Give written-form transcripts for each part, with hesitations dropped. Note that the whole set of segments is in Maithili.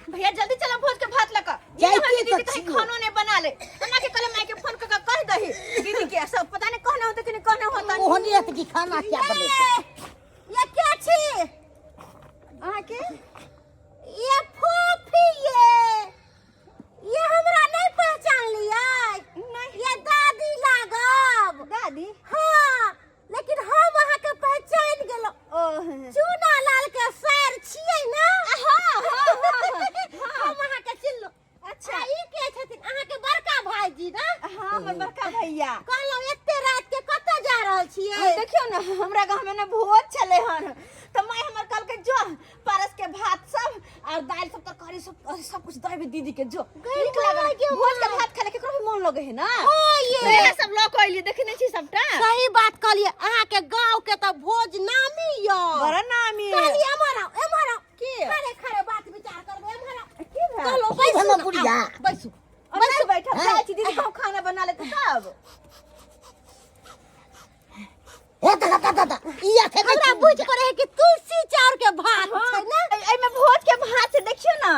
भैया जल्दी चलो भोज के भात लका जाइते दीदी तऽ कहीं छियै। खानो नहीं बना ले हमरा के कल माई के फोन क के कह दही दीदी के सब पता नहीं कहने होते कि नहीं कहने होता ओहनी एत की खाना क्या बनेतै ये के छी अहाँ के ये फोफी ये हमरा नहीं पहचान लियै नहीं ये दादी लागब दादी हाँ लेकिन हम अहाँ के पहचान गेलहुँ ओ चूना लाल के सर छियै ना हाँ हाँ हाँ हम अहाँ के चिन्हलहुँ अच्छा आ, ई के छथिन अहाँ के बड़का भाईजी ना हाँ हमर बड़का भैया कहलहुँ एते रात के कतऽ जा रहल छियै देखियौ ने हमरा गाँव में ने भोज छलै हन तऽ माय हमर कहलकै जो पारस के भात सब और दालि सब तरकारी सब सब कुछ दे दीदी के जो नीक लागल गे भोज के भात खाले केकरो भी मन लगे है ना हाँ ये। तो इएह सब लऽ कऽ अयलियै देखने छी सबटा सही बात कहलियै अहाँ के गाँव के तऽ भोज नामी यऽ बड़ा नामी कहलियै एम्हर आउ एम्हर आउ की? खड़े खड़े बात विचार करबै एम्हर आउ की भेल कहलहुँ की बैसू भेलौ ने, बुढ़िया? आउ, बैसू बैसू बैठब हैं? जाइ छी दीदी कहूँ खाना बना लेते तब हे दा दा दा दा ई अखन हमरा बुझ पड़े है कि तुलसी चाउर के भात छै ने एहिमे भोज के भात छै देखियौ ना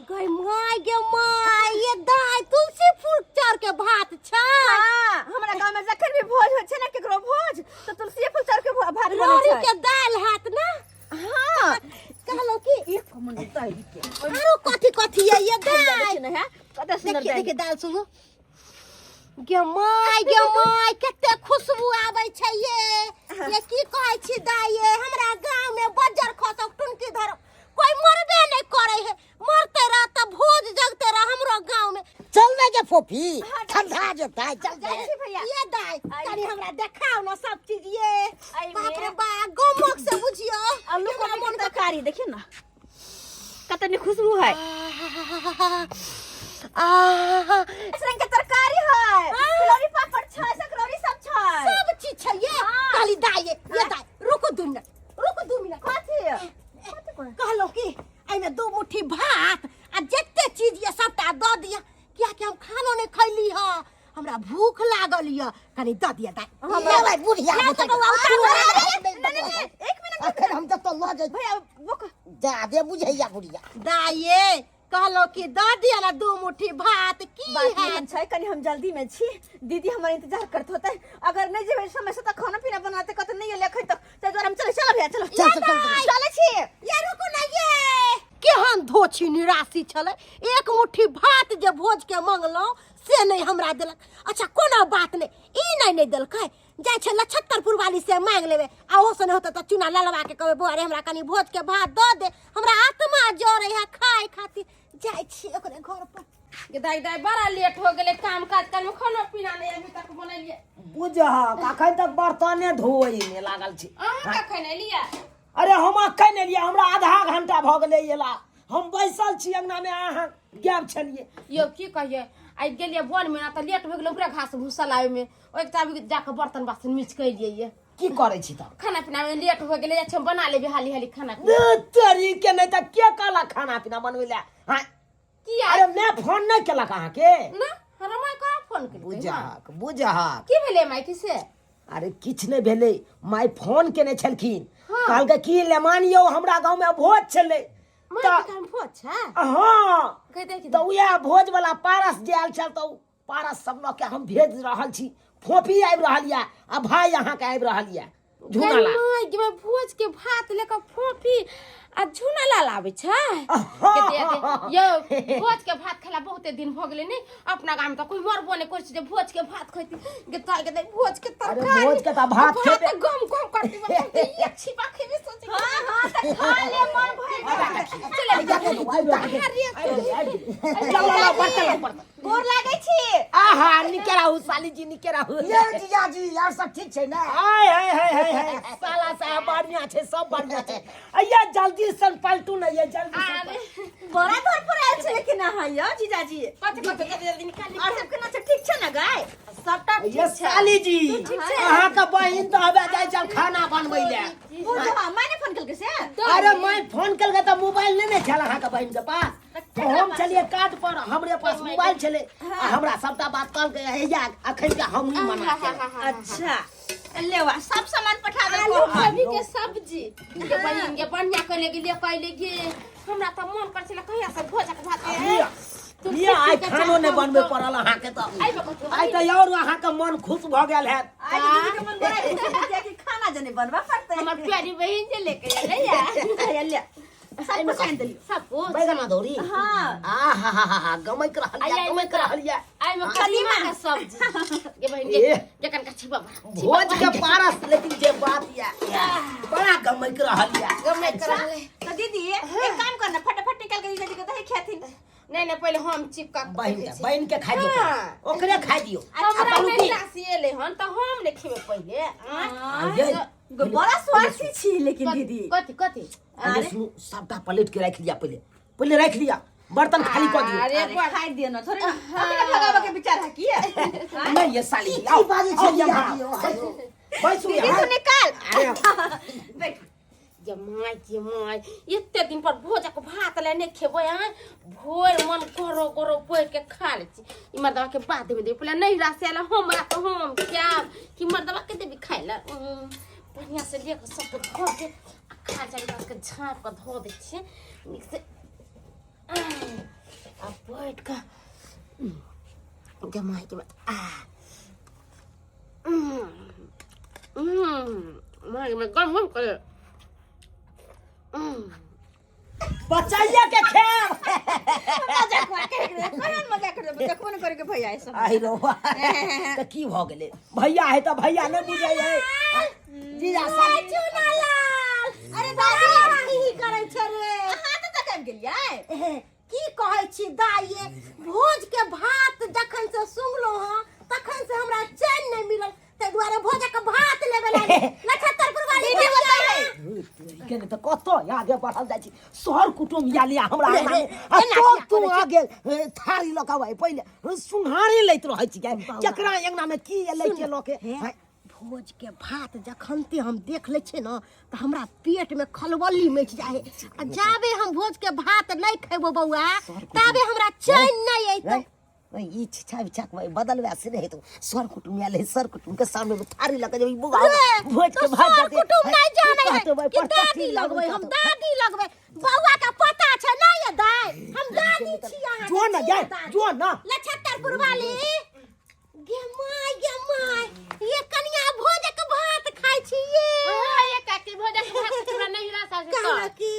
गई my गे my ये दाय तुलसी फूल चाउर के भात छै हाँ हमरा गाँव में जखन भी भोज होइ छै ने केकरो भोज तऽ तुलसीए फूल चाउर के भात बनै रोरी छै के दाल हैत ना हाँ कहलो कि एक मिनट दालि के आरो कथी कथी है ये दाल देखियौ ने है कते सुंदर देखिए दालि देखिए दाल सुनू गे my गे my कते खुशबू आबै छै ये ये की कहै छी दाइ ये हमरा गाँव में बज्जर खसक टुनकी धर कोई मरबे नहीं करे है मरते रह त भोज जगते रह हमरो गाँव में चल ने जे फोफी ठंडा जेतै चल जाइ छी भैया ये दाइ कनी हमरा देखाउ न सब चीज ये अइमे। बाप रे बा गमक से बुझियो आलू कोबी के तरकारी देखियौ ना कते नीक खुशबू है आहा इस रंग के तरकारी है तिलौरी पापड़ छै सकरौरी सब छै सब चीज छै ये काली दाइ ये ये दाइ रुकू 2 मिनट रुकू 2 मिनट कथी कथी कहै? कहलहुँ कि एहिमे 2 मुट्ठी भात आ जते चीज ये सबटा दऽ दिअ कियाकि हम खानो नहि खैली हँ हमरा भूख लागल यऽ कनि दऽ दिअ दाइ लेबै बुढ़िया ले तऽ बौआ, उतारू। नहीं, नहीं, नहीं, एक मिनट अखन हम जतऽ लऽ जाइ भैया वो जादे बुझैया बुढ़िया दाइ ये कहलहुँ कि दऽ दिअ ने 2 मुट्ठी भात की बात हैत एहन छै कनि हम जल्दी में छी दीदी हमर इंतजार करत होते अगर नहीं जेबै समय से तऽ खाना पीना बनाते कत नहीं एलै अखन तक ताहि दुआरे हम चले चल भैया चलो चल, चल, चल, चल। चलै छी ये रुकू ना ये केहन धोछी निराशी छलै 1 मुट्ठी भात जे भोज के मंगलहुँ से नहीं हमरा देलक अच्छा कोनो बात नहीं ई नहीं नहीं देलकै जाइ छै लछत्तरपुर वाली से मांग लेबै आ ओहो से नहीं होतै तऽ चूना ललवा के कहबै बौआ रे हमरा कनी भोज के भात दऽ दे हमरा आत्मा जरै है खाय खातिर जाइ छी ओकरे घर पर गे दाइ दाइ बड़ा लेट हो गेलै काम काज करमे खाना पीना नहि अभी तक बनेलियै बुझहक अखन तक बर्तने धोए मे लागल छी अहाँ कखन एलियै अरे हम अखन एलियै हमरा आधा घंटा भऽ गेलै एला हम बैसल छी अंगना मे अहाँ गायब छलियै यौ की कहियै आइ गेलियै वन मे ना तऽ लेट भऽ गेलै ओकरे घास भूसा लाबै मे ओहि ताबे जाकऽ बर्तन बासन मीच के एलियै ये की करै छी तब खाना पीना मे लेट हो गेलै जाइ छी हम बना लेबै हाली हाली खाना पीना तोरी के नहि तऽ के कहलक खाना पीना बनबै लए हाँ किया अरे मैं फोन नहि केलक अहाँके ना हमरा माय कहाँ फोन केलकै माँ? बुझहक बुझहक की भेलै माय की से अरे किछु नहि भेलै माय फोन केने छलखिन हाँ। कहलकै की लेमान यौ हमरा गाँवमे भोज छलै माय तऽ के काम भोज छै हँ कहि दे कि तऽ उएह भोज वाला पारस जे आयल छल तऽ ओ पारस सब लऽ के हम भेज रहल छी फोफी आबि रहल यऽ आ भाय अहाँके आबि रहल यऽ झूना लाल माय गे भोज के भात लेके फोफी आ झूना लाल आबै छै के दे दे यौ भोज के भात खेला बहुते दिन भऽ गेलै ने अपना गाम तऽ कोई मरबो नहि करै छै जे भोज के भात खैती गे ताई के दे भोज के अरे तरकारी भोज के तऽ भात भात खेबे। गम गम करती हम तऽ एक छिपा खेबे सोचे हाँ हाँ तऽ खा ले मन भरि चल चल बर्तन बर्तन गोर लागै छी आहा निके रहू साली जी निके रहू ये जीजाजी यार सब ठीक छै ने हाय हाय हाय हाय हाय साला साहब बढ़िया छै सब बढ़िया छै अय्या जल्दी सन पलटू ने ये जल्दी सन अरे बड़ा घर पर आयल छै लेकिन अहाँ यौ जीजाजी कथी कथी जल्दी जल्दी निकाल और सब केना छै ठीक छै ने गाय सबटा ये ठीक छै साली जी अहाँ के बहिन तऽ हवे जाइ छल खाना बनबै ले बुझा माय ने फोन केलकै से अरे मैं फोन केलकै तऽ मोबाइल नहि ने छल अहाँ के बहिन के पास तऽ हम छलियै काज पर हमरे पास मोबाइल छलै आ हमरा सबटा बात कहलकै हैया अखन के हम ही मना केलहुँ। अच्छा लेवा सब सामान पठा आलू देलको कोबी के सब्जी के बहिन के बढ़िया कहले गेलिए कहले गे हमरा तऽ मोन करै छलै कहिया से भोजक भात लिअ, लिअ, आइ खानो नहि बनबे पड़ल अहाँके तऽ। आइ तऽ और अहाँके मन खुश भऽ गेल हैत। आइ दीदी के मन बड़ा खुश होतै कियाकि खाना जने बनबा पड़तै। हमर प्यारी बहिन जे लेके एलै या। ले सब कुछ आनि देलियौ। सब कुछ। बैगन अदौरी। हाँ। आ हा हा हा हा, गमक रहल या, गमक रहल या। आइ में कदीमा के सब्जी गे बहिन गे। ए। गे कनका छिपा बा। भोज के पारस, लेकिन जे बात या बड़ा गमक रहल या। गमक रहल है। तो दीदी एक काम करना, फटाफट निकाल के जीजा जी के दही खेथिन। नहीं नहीं, पहले हम चिपका के बहिन देखै के छी। बहिन के खाइ दियौ। हाँ। ओकरे खाइ दियौ। हमरा आ नहि की? राशि एलै हन तऽ हम नहि खेबै पहिले। आँय? ये, बड़ा स्वार्थी छी लेकिन दीदी। कथी कथी? पहिले सुनू, सबटा पलट के राखि लिया, पहिले पहिले राखि लिया, बर्तन खाली कऽ दियौ। अरे अरे खाइ दियो ना थोड़े ना, अपने भगावे के विचार है की? नहीं ये साली, की आओ बाजै आओ छी यहाँ। यौ? बैसू दीदी यहाँ। तू निकाल। अरे बैठ। ये my गे my, एते दिन पर भोजक भात ले नहि खेबै। आँय, भोर मन गरो गरो पढ़ि के खा लै छी। ई मर्दबा के बाद में देबै, पहिले नैहरा से आयल हमरा तऽ हम खायब कि मर्दबा के देबी खाय लए? बढ़िआँ से ले कऽ सबके धो के आ खा जाइ के झाँप कऽ धो दै छियै नीक से आ बैठ कऽ गे my गे आ my गे गम गम करे। बचैया के खेब। मजाक मार के कहन मजाक कर देबो, देखबो न करे के भैया ऐसा। आहि रो, तऽ की भऽ गेलै? भैया है तऽ भैया नहि बुझै है जीजा साली। चुनालाल, अरे दादी, की करै छै रे? अहाँ तऽ तक आबि गेलियै। की कहै छी दाइये, भोज के भात जखन से सुनलहुँ हँ तखन से हमरा चैन नहि मिलल, ताहि दुआरे भोजक भात लेबे लागल नक्षत्रपुर वाली। दीदी बताइए। के नहि तऽ कतऽ आगे बढ़ल जाइ छी? सर कुटुम्ब या लिया हमरा रे, अंगना में। रे, आ एना तो किया तू करै छी? आगे थारी लऽ कऽ आबै, पहिले सुन्हारी लैत रहै छी केकरा अंगना में की एलै के लऽ के। हे, भोज के भात जखनते हम देख लै छियै ने तऽ हमरा पेट में खलबली मचि जाइ है, आ जाबे हम भोज के भात नहि खेबो बौआ, ताबे हमरा चैन नहि अयतौ। ई छिछा बिछा के बदलवा से नहीं तो सर कुटुम्ब आयल है, सर कुटुम्ब के सामने में थारी लऽ के जेबै बुआ रे, भोज के तो भात सर दे। कुटुम्ब नहीं जानै है कहतौ भाई, कि पर दादी चट्टी लगबै, हम कहतौ। दादी लगबै। बौआ के पता छै नहीं ये दाई, हम दादी छी अहाँ। जो ना जाय, जो ना। लछत्तरपुर वाली। गे my गे my, ये कनिया भोजक भात खाइ छी ये। ये काकी, भोजक भात तोरा नैहरा से कहलक कि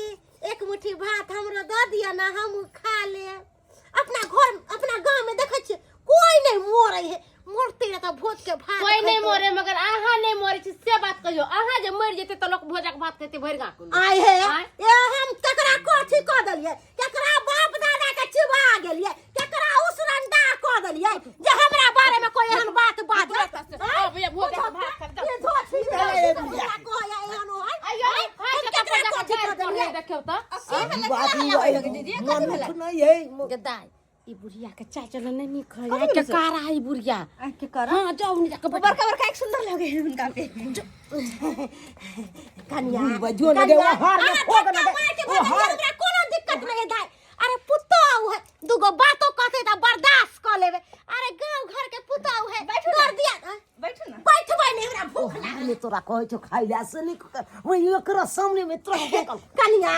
एक मुट्ठी भात हमरो दऽ दिअ ने, हम खा लेब। अपना घर अपना गाँव में देखै छियै कोई नहीं मरे है, मरते रह तऽ भोज के भात कोई नहीं खैतै। मरे, मगर अहाँ नहीं मरे छी से बात कहियो। अहाँ जे मरि जेतै तऽ लोक भोजक भात खेतै भरि गाँव के लोक। आय हे। आँय? ए हम तकरा कथी कऽ देलियै? केकरा बाप दादा के चिबा गेलियै? केकरा उसरंडा कऽ देलियै जे हमरा बारे में कोई एहन बात बाजत? आओ भैया, भोजक भात खा ये धोती ए, बुढ़िया। कहैया एहन ओहन। आइयो, आँय? खाइ हम के तऽ केकरा भोजक कथी कऽ भात देलियै? पढ़े देखियौ तऽ। ई बात ई लगे दीदी, कथी भेलै? मनुख नहीं है। गदाइ, ई बुढ़िया के चाय चलन नहीं नीक है। आइ के कारा है ई बुढ़िया। आँख के कर। हाँ, जाउ नहीं जाके बड़का बड़का एक सुंदर लगे है उनका पे। कनिया, जो न दे, कनिया, ओ हार में अहाँ फोक न धक्का दे, मारि के ओ भगलियै, हार। हमरा कोनो दिक्कत नहीं है दाइ। अरे पुतहु है, दूगो बातो कहते तऽ बर्दाश्त कऽ लेबै। अरे गाँव घर के पुतहु है, कर दिया। बैठू ना। बैठबै नहीं, हमरा भूख लागल। में तोरा कहै छौ खाइ लए से नहीं, वही एकरा सामने में तोरा फेंकल। कनिया,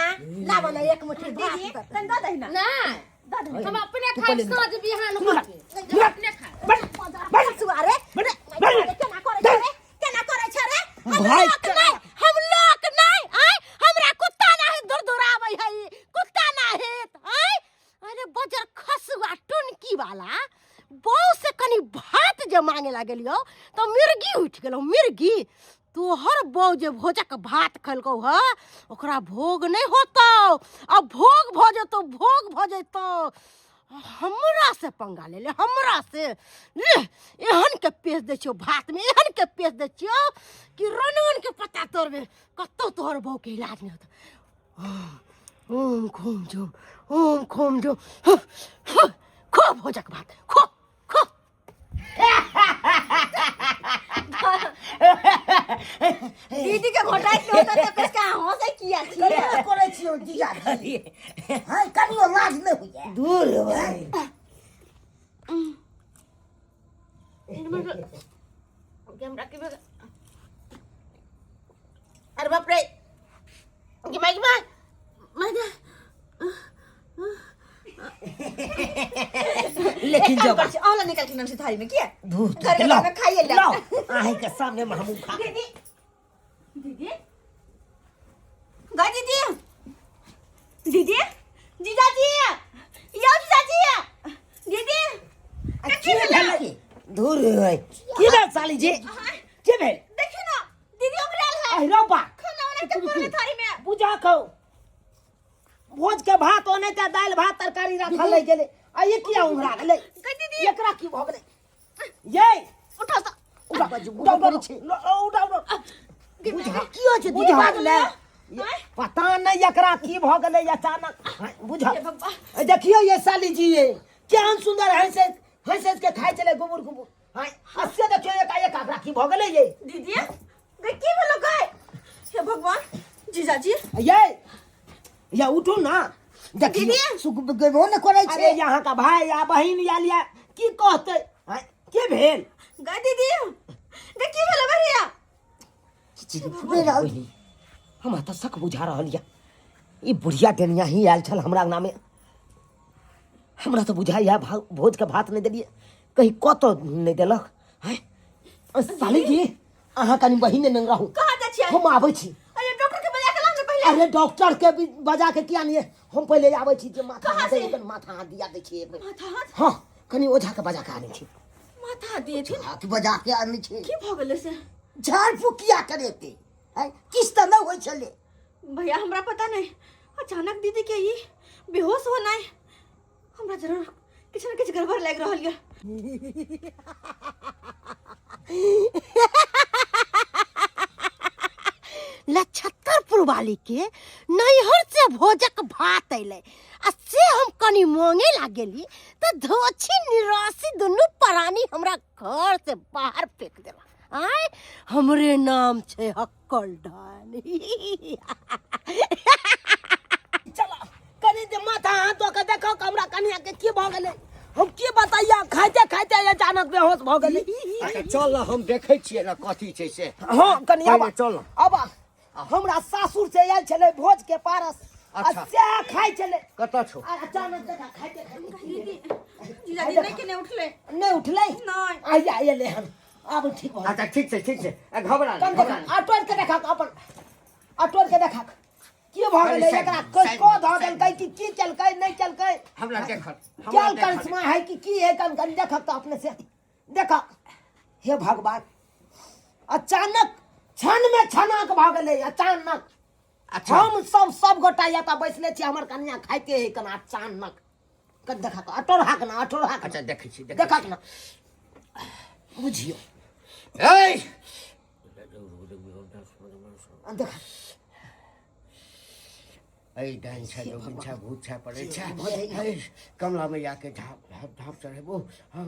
लाबऽ ने एक मुट्ठी भात। दीदी तन दऽ दही ना। नहीं, दऽ दही। हम अपने तू खाइ पहिले साँझ बिहान होके हम अपने खाइ। अरे केना करै छै रे? केना करै छै रे? हम भाई, लोक नहीं, हम लोक नहीं। आय हमरा कुत्ता नाही दुरदुराबै है ई, कुत्ता नाही। आय अरे बजर खसुआ टुनकी वाला, बहू से कनी भात जे मांगे लागलियौ तऽ मिर्गी उठि गेलौ मिर्गी। तोहर बहू जे भोजक भात खेलकौ ह, ओकरा भोग नहि होतौ, आ भोग भऽ जेतौ, भोग भऽ जेतौ। हमरा से पंगा ले ले हमरा से ले। एहन के पेश दै छियौ भात में, एहन के पेश दै छियौ कि रनवन के पत्ता तोड़बे, कतौ तोहर बहू के इलाज नहि होतौ। ओम खूम झूम, ओम खूम झूम। खो भोजक भात, खो खो। दीदी के घोटाइ के होता तऽ कुछ कहाँ हंसै किया छियै? केना करै छियौ जीजा जी? हँ, कनियो लाज नहि होइए? दूर भाई। हमरा के अरे बाप रे, गे my गे my my गे। लेकिन एक काम जब- करै छी, अहूँ निकाल के नमसी थारी में किया धूत घर के लाओ में खाइए ले लाओ अहीं के सामने में हमहूँ खा दीदी दीदी गा दीदी दीदी जीजाजी यो जीजाजी दीदी आ, की भेलै धुर है की भेल साली जी की भेल देखियो ना दीदी उंगराल है अहि रौ बा खाना वाना के पड़ले थारी में बुझा खौ भोज के भात ओने ते दालि भात तरकारी राखल रहि गेलै आ ये किया उंगरा गेलै गई दीदी एकरा की भऽ गेलै ये उठो तो उठा उठा उठा उठा उठा बुझा की होइ छै दीदी बुझा बाजू ने पता नहीं एकरा की भऽ गेलै अचानक हाँ, बुझा हे भगवान। देखियो ये साली जी ये केहन सुंदर हंसे हंसे के खाइ छलै गुबुर गुबुर हाँ हंसे देखियो एकाएक एकरा की भऽ गेलै ये दीदी गई की भेलो गई हे भगवान जीजाजी ये ये उठू ना देखियो दीदी सुख गेबो ने करै अरे छै यहाँ का भाई या बहिन या लिया की कहते हाँ, के भेल गई दीदी गई की भेलो भैया बहिनी, हमरा तऽ शक बुझा रहल यऽ ई बुढ़िया डेनिया ही आयल छल हमरा अंगनामे हमरा तऽ बुझाइया भोजके भात नहि देलियै कहीं कतऽ नहि देलक आँय साली जी अहाँ कनि बहिने नंग रहू कहाँ जाइ छियै हम आबै छी अरे डॉक्टर के बजा के लाउ ने पहिले अरे डॉक्टर के भी बजा के किया नहीं हम पहिले आबै छी जे माथा कहाँ हाथ से? दे माथा हाथ दिया दै छी एक बेर माथा हाथ हँ कनि ओझा के बजा के आनै छी माथा हाथ दिए थिन हाथ बजा के आनै छै की भऽ गेलै से झाड़ फूक किया करेते हैं किछु तऽ नहि होइ छलै भैया हमरा पता नहीं अचानक दीदी के ई बेहोश होना है हमरा जरूर किछु ने किछु गड़बड़ लागि रहल यऽ लछत्तरपुर वाली के नैहर से भोजक भात अयलै आ से हम कनि मांगे ला गेली तऽ धोछी निराशी दुनू प्राणी हमरा घर से बाहर फेंक देला आय हमरे नाम छै हक्कल डान चला कनि जे माथा हाथ धो के देखो हमरा कनिया के की भऽ गेलै हम की बताइया खाइते खाइते अचानक बेहोश भऽ गेलै अच्छा चल न हम देखै छियै ने कथी छै से हँ कनि आबा पहिले चल न। आबा हमरा सासुर से आयल छलै भोज के पारस आ अच्छा। सएह खाइ छलै कतऽ छौ आ अचानक देखा खाइते खाइते दीदी जीजाजी नहि केने उठले नहि उठलै नहि। आइया एलै हन आब ठीक भऽ अच्छा ठीक छै ठीक छै आ, घबरा कम नहि देखा घबरा नहि। आ टोल के देखा अपन आ टोल के देखा की भऽ अरे गेलै साइड एकरा में, कोई साइड को में, धऽ साइड देलकै कि की केलकै नहि केलकै हमरा देखल हमरा क्या देखल। करिश्मा है कि की है कम कम देखक तो अपने से देखक हे भगवान अचानक क्षण में छनाक भऽ गेलै अचानक अच्छा हम सब सब गोटा एतऽ बैसले छी हमर कन्या खाइते है कना अचानक कन देखक अटोर हाक ना अटोर हाक अच्छा देखै छी देखै देखक ना बुझियो छी। ऐ देख ऐ डाइन छै जोगिन छै भूत छै पड़ै छै ऐ कमला मैया के झाप झाप झाप चढ़ेबो हाँ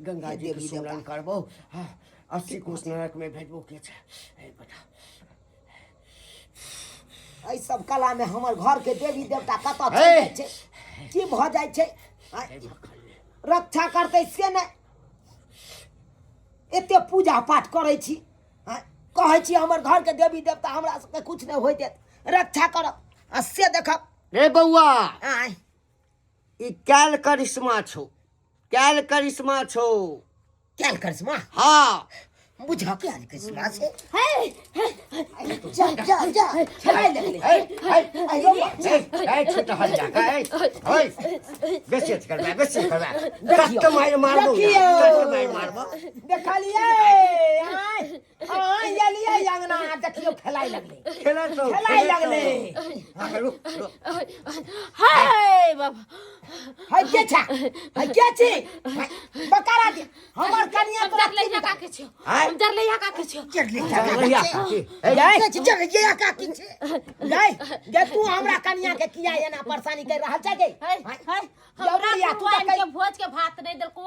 गंगा जी के सुमरन करबो हाँ 80 कोस नरक में भेजबो के छै ऐ बता एहि सब कला में हमर घर के देवी देवता कतऽ चलि हे! जाइ छै की भऽ जाइ छै आँय? रक्षा करतै से नहि एते पूजा पाठ करै छी आँय? कहै छी हमर घर के देवी देवता हमरा सबके कुछ नहि होइ देत रक्षा करब आ से देखब रे बौआ आँय ई कैल करिश्मा छौ कैल करिश्मा छौ कैल करिश्मा हाँ बुझा कैल करिश्मा से जा जा जा खेलाइ लगलै ए ए ए ए छोटा हल्ला का ए ए बेसी अथी करबे बेसी करबे देखियौ। कष्ट मार मारबो देखियौ। कष्ट मार मारबो देखलियै आँय आँय एलियै अंगना देखियौ खेलाइ लगलै खेला तो खेलाइ लगलै रुक रुक हाय बाबा है के छा है के छी बकारा दे हमर कनिया हम तोरा जरले की यहाँ का के छियो आँय? हम जरले यहाँ का के छियो जरले जरलैया काकी ए गै जरले काकी छै गै गै तू हमरा कनिया के किया एना परेशानी कर रहल छै गै हाय हाय हमरा बुढ़िया, तू तऽ गुरुआन के भोज के भात नहीं देलको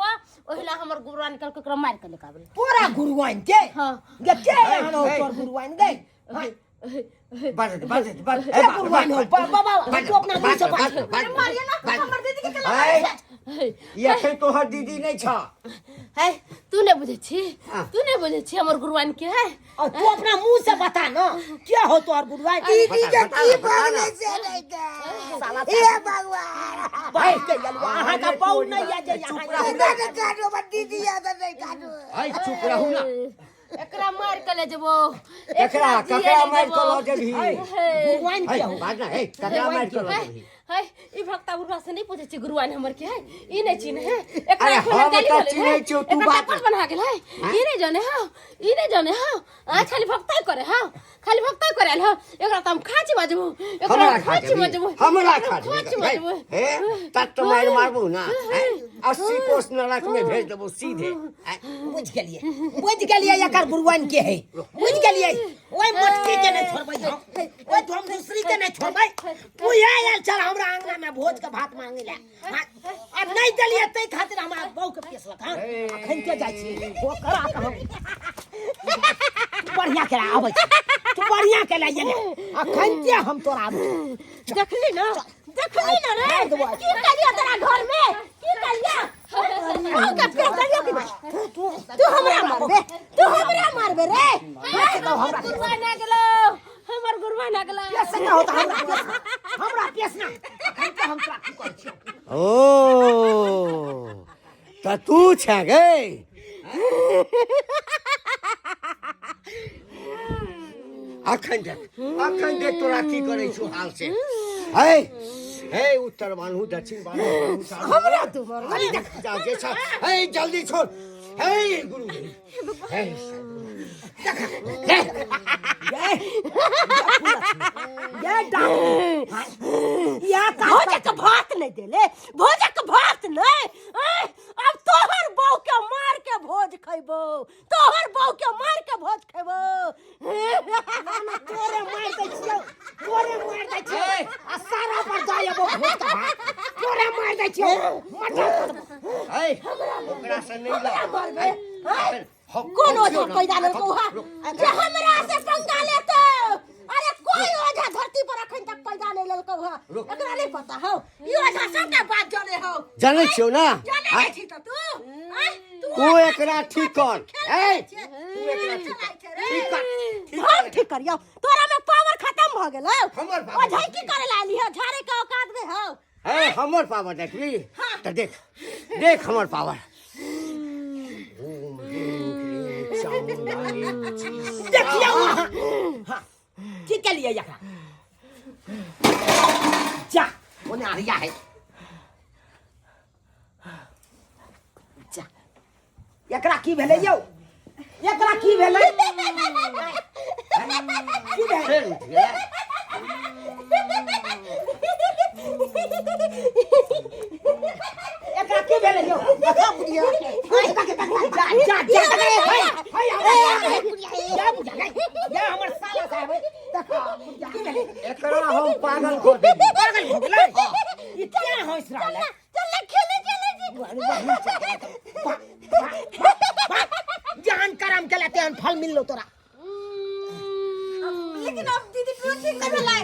ओहिला हमर गुरुआन निकल के ओकरा मार के लेके आबेल तोरा गुरुआइन के हाँ। गे के एहन हो हे। तोर गुरुआइन गै हाँ, बस बस बस के गुरुआइन हो बाबा तू अपना मुंह से बात अरे मारियो ना हमर दीदी के केला ई अखन तोहर दीदी नहि छ है तू नहीं बुझे छी हाँ। तू नहीं बुझे छी हमर गुरुआन के है और तू अपना मुंह से बता ना क्या हो तोहर गुरुआ दीदी बता, के बता की ना, बता भगले ना। से नहीं के साला हे भगवान भाई के यलवा अहाँ का बहु नहीं आ जे यहाँ ना ना काटो बस दीदी याद नहीं काटो है चुप रहू ना एकरा मार के ले जेबो एकरा ककरा मार के लऽ जेबही गुरुआइन है के हो बाज ना है ककरा मार के लऽ जेबही है ई भक्ता बुढ़वा से नहीं पूछे छी गुरुआन हमर के है ई नहीं चिन्ह है एकरा अरे खोलल हम गाली तऽ भेलै चिन्है है। छियौ, तू एकरा बात टप्पर बना गेल है ई नहीं जाने हो ई नहीं जाने हो आ खाली भक्ता करे हो खाली भक्ता करे आयल हो एकरा त हम खाची बजबो एकरा हमरा खा खाची जेबही बजबो हमरा खा खाची जेबही बजबो हे तत मार मारबू ना हैं? 80 कोस नरक में भेज देबो सीधे हैं? बुझ गेलिए बुझ गेलिए एकर गुरुआइन के है बुझ गेलिए ओइ मोटकी के नहीं छोड़बै हम ओइ तो हम दूसरी के नहीं छोड़बै तू आयल चल हमरा आंगना में भोज के भात मांगे ला आ नहीं देलिए तै खातिर हमरा बहू के पेसलक हां अखन के जाइ छी ओकरा के हम बढ़िया के आबै छी तू बढ़िया के ला ये अखन के हम तोरा आबै छी। देखली ना देखली ना रे मार देबो आज। की करिया तोरा घर में की करिया हम के पेट करिया कि तू तू हमरा मारबे तू हमरा मारबे रे हमर गुरुआ ना गेलो हमर गुरुआ ना गेलो पेस ना होता हमरा पेस हमरा पेस ना अखन के हम तोरा की करै छियौ ओ त तू छे गे अखन देख अखन देख तोरा की करै छौ हाल से हे हे उत्तर बान्हू दक्षिण बान्हू हमरा तू मारबे जा जे छ हे जल्दी छोड़ हे गुरु हे ये डाकू या का भोजक भात नहीं देले भोजक भात नहीं ऐं, अब तोहर बहू के मार के भोज खैबो तोहर बहू के मार के भोज खैबो तोरे मार दै छियौ तोरे मार दै छियौ आ सारा पर जाय एबो भोज के भात तोरे मार दै छियौ मटर कर देबो। हे ओकरा से नहीं ला मारबे हे, हम- कोन हम ओझा छियौ ना। पैदा लेलकौ हा जे हमरा से पंगा लेतौ अरे कोई ओझा धरती पर अखन तक पैदा नहीं लेलकौ हा रुक। एकरा नहीं पता हौ ई ओझा सबटा बात जाने हौ जानै छियौ ना जाने आँय, नहीं छी त तू आँय, तू तू ओझा एकरा के ठीक कर खेल ए छै। तू एकरा ठीक कर ठीक कर ठीक हम कर ठीक करियौ तोरा में पावर खत्म भ गेलौ हमर पावर ओझा की करे ला आली हो झाड़े के औकात में हौ हे हमर पावर देखली तऽ देख देख हमर पावर ओम ह्रीं क्लीं चामुण्डायै देखियौ अहाँ हाँ की केलियै एकरा जा ओने आरिया है जा एकरा की भेलै यौ एकरा की भेलै की भेलै फेर उठि गेलै एकरा की भेलै यौ देखा बुढ़िया जा जा जा हे हे जा बुढ़िया जा हमर साला साहब है देखा बुढ़िया की भेलै एकरा हम पागल कऽ देबै पागल भऽ गेलै ई क्या हँसि रहल है चल ना खेले चले जी जान करम के लेते हन फल मिललो तोरा लेकिन अब दीदी तू ठीक नहीं भेलै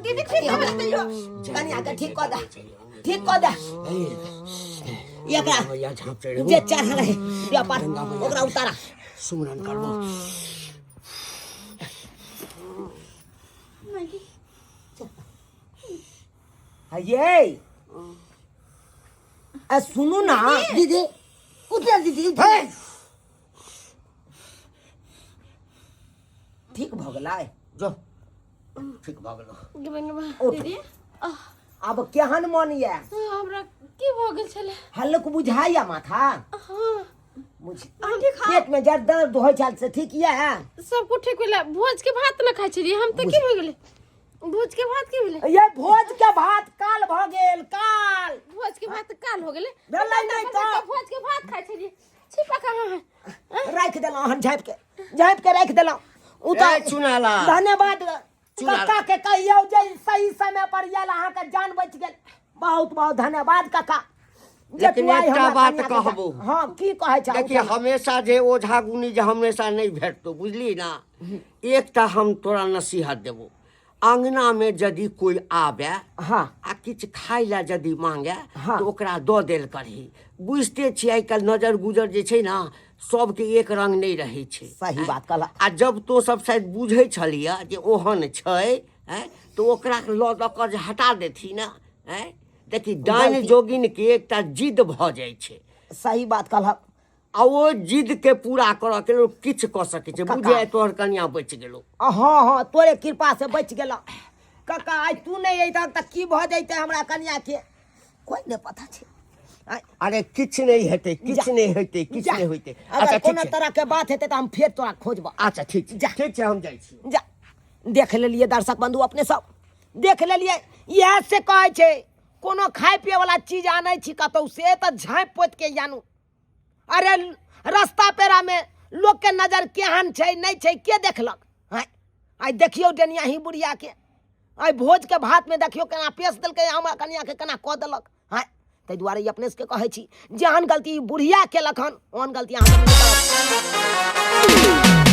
दीदी ठीक नहीं भेलै तैयो कनिया के ठीक कऽ दे ठीक कऽ दे एकरा मैया झाँप चढ़ेबो जे चढ़ल है व्यापार ओकरा उतारा सुमरन करबो ये आ सुनू ना दीदी उठल दीदी हे ठीक भऽ गेलै जो ठीक भऽ गेलो उठ दीदी आब केहन मन ये हमरा की भऽ गेल छलै हल्लुक बुझाइया माथा हाँ बुझ हम ठीक हौ पेट में जब दर्द होइ छल से ठीक ये सब कुछ ठीक भेलै भोज के भात न खाइ छलियै हम तऽ की भऽ गेलै भोज के भात की भेलै ये भोज के भात काल भऽ गेल काल भोज के भात काल हो गेलै भेलै नहि तऽ भोज के भात खाइ छलियै छिपा कहाँ है राखि देलहुँ हन झाँपि के झाँपि के राखि देलहुँ ए, चुनाला। धन्यवाद चुनाला। कक्का के कहियौ जे सही समय पर आयल अहाँके जान बचि गेल बहुत बहुत धन्यवाद कक्का जे लेकिन तू आइ एकटा हमरा बात कनियाँ के कहबो। हँ की कहै छह देखिए हमेशा जे ओझा गुनी जे हमेशा नहि भेटतौ बुझली ना एकटा हम तोरा नसीहत देबो अंगना में यदि कोई आवे हाँ। आ किछु खाय लए यदि मांगे हाँ। तऽ ओकरा दऽ देल करही बुझिते छियै आइ काल्हि नजर गुजर जे छै ने सबके एक रंग नहि रहै छै सही बात कहला। आ जब तो सब शायद बुझै छलियै जे ओहन छै आँय तऽ ओकरा लऽ दऽ कऽ जे हटा देथिन ने आँय देखी डाइन गलती। जोगिन के एकटा जिद भऽ जाइ छै सही बात कहलक आ ओ जिद के पूरा करऽ के लेल किछु कऽ सकै छै कका। बुझे तोहर कनिया बचि गेलौ आ हँ हँ तोरे कृपा से बचि गेल कका आइ तू नहि अयतह तऽ की भऽ जैतै हमरा कनिया के कोइ नहि पता छै आँय, अरे किछु नहि हेतै किछु नहि हेतै किछु जा। नहि होइतै अगर अच्छा ठीक कोनो छै तरह के बात हेतै तऽ हम फेर तोरा खोजबह अच्छा ठीक छै जा। ठीक छै हम जाइ छी जा देख लेलियै दर्शक बंधु अपने सब देख लेलियै इएह से कहै छै कोनो खाय पिए वाला चीज आनै छी कतौ से तऽ झाँपि पोति के आनू अरे रास्ता पेरा में लोक के नजर केहन छै नहि छै के देखलक आँय आइ देखियौ डेनिया ही बुढ़िया के आइ भोज के भात में देखियौ केना पेश देलकै हमरा कनिया के केना कऽ देलक आँय ताहि दुआरे ई अपने सबके कहै छी जेहन गलती ई बुढ़िया केलक हन ओहन गलती अहाँ सब नहि करब।